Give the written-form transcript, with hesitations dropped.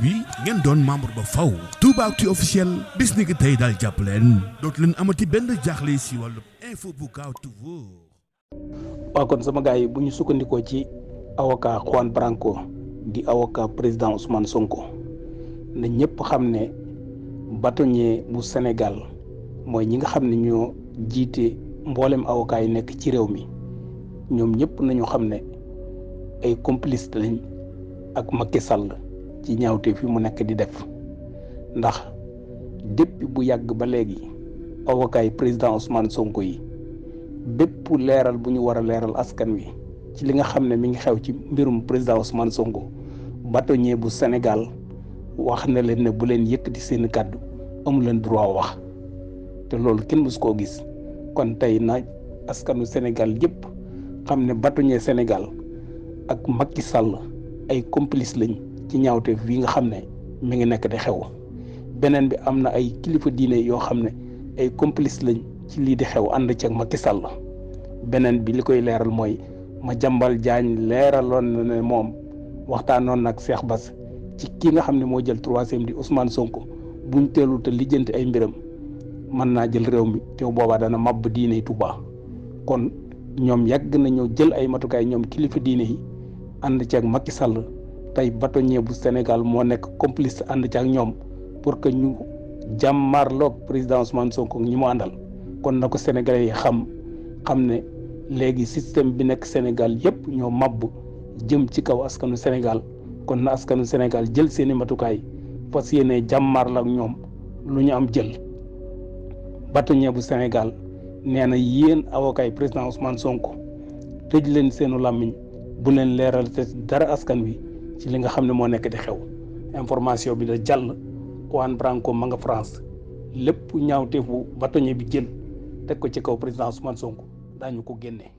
bi ngeen doon membre ba faw Toubactu officiel bis ni ki tey daal jàpp leen dootu leen amati benn jaaxle si wàllu info bu gaaw te wóor. waaw kon sama gars yi bu ñu sukkandikoo ci avocat Juan Branco di avocat président Ousmane Sonko na ñëpp xam ne bâtonnier bu Sénégal mooy ñi nga xam ne ñoo jiite mboolem avocat yi nekk ci réew mi ñoom ñëpp nañu xam ne ay complice lañ ak Macky Sall ci ñaawte fi mu nekk di def ndax depuis bu yàgg ba léegi avocat yi président Ousmane Sonko yi bépp leeral bu ñu war a leeral askan wi ci li nga xam ne mi ngi xew ci mbirum président Ousmane Sonko bâtonnier bu Sénégal wax na leen ne bu leen yëkkati seen kàddu amu leen droit wax te loolu kenn mësu koo gis kon tey na askanu Sénégal yëpp xam ne bâtonnier Sénégal ak Macky Sall ay complice lañ ci ñaawte fii nga xam ne mi ngi nekk di xew beneen bi am na ay kilifa diine yoo xam ne ay complice lañ ci lii di xew ànd ci ak Macky Sall beneen bi li koy leeral mooy Madiambal Diagne leeraloon na ne moom waxtaanoon nag Cheikh Bass ci ki nga xam ne moo jël troisième di Ousmane Sonko buñ teelu te lijjanti ay mbiram mën naa jël réew mi te boobaa dana mabb diine Touba kon ñoom yàgg nañoo jël ay matukaay ñoom kilifa diine yi ànd ci ak Macky Sall tey bâtonnier bu Sénégal moo nekk complice ànd ci ak ñoom pour que ñu jàmmarloog président Ousmane Sonko ñi mu àndal kon na ko sénégalais yi xam ne léegi système bi nekk Sénégal yëpp ñoo mabb jëm ci kaw askanu Sénégal kon na askanu Sénégal jël seeni matukaay fas yéene jàmmarloog ñoom lu ñu am jël bâtonnier bu Sénégal nee na yéen avocat yi président Ousmane Sonko tëj leen seenu làmmiñ bu leen leeral te dara askan wi ci li nga xam ne moo nekk di xew information bi da jàll Juan Branco ma nga France lépp ñaawteefu bâtonnier bi jël teg ko ci kaw président Ousmane Sonko daañu ko génne.